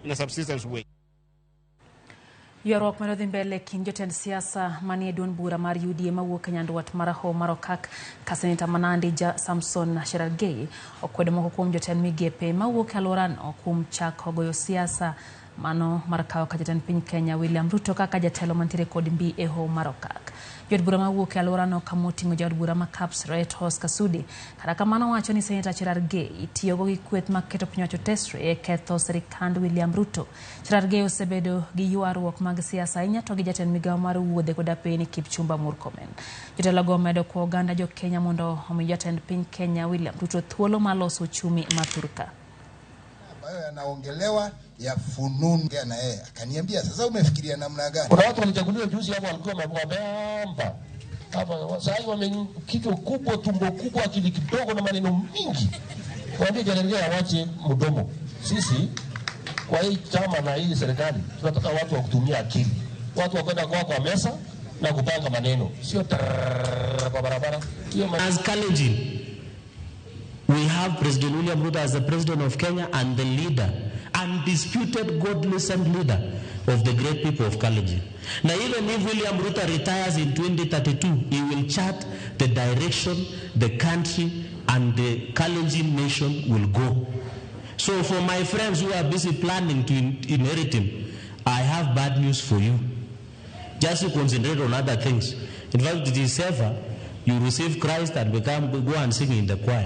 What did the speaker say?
in a subsistence way. Ywaruok medo dhi mbele e kind jotend siasa manie duond bura mar UDA mawuok e nyandwat mar aho mar Okak ka seneta ma Nandi ja Samson Cherargei okwedo moko kuom jotend migepe mawuok e alworano kuom chako goyo siasa mano mar kawo ka jatend piny Kenya William Ruto kaka jatelo mantiere kod mbi e hoho mar Okak. Jood bura mawuok e alworano kamoting'o jaod bura ma Kapseret Oscar Sudi kata kamano wacho ni seneta Cherargei tiyogo gi kweth mag keto piny owacho tesre e ketho sirikand William Ruto. Cherargei osebedo gi ywaruok mag siasa ahinya to gi jatend migawo mar wuodhe kod apeyni Kipchumba Murkomen. Jotelogo omedo kwa oganda jo Kenya mondo omi jatend piny Kenya William Ruto thuolo mar loso uchumi ma thurka. Ambayo yanaongelewa ya fununu na yeye akaniambia, sasa umefikiria namna gani? Kuna watu walichaguliwa juzi hapo walikuwa wameamba hapa, sasa hivi wame kichwa kubwa, tumbo kubwa, akili kidogo na maneno mingi. Waambie Cherargei awache mdomo. Sisi kwa hii chama na hii serikali tunataka watu wa kutumia akili, watu wa kwenda kwa meza na kupanga maneno, sio trrrr kwa barabara. Hiyo As Kalenjin, we have President William Ruto as the president of Kenya and the leader, undisputed godly sent leader of the great people of Kalenjin. Now, even if William Ruto retires in 2032, he will chart the direction the country and the Kalenjin nation will go. So for my friends who are busy planning to inherit him, I have bad news for you. Just to concentrate on other things. In fact, it is safer you receive Christ and become go and sing in the choir.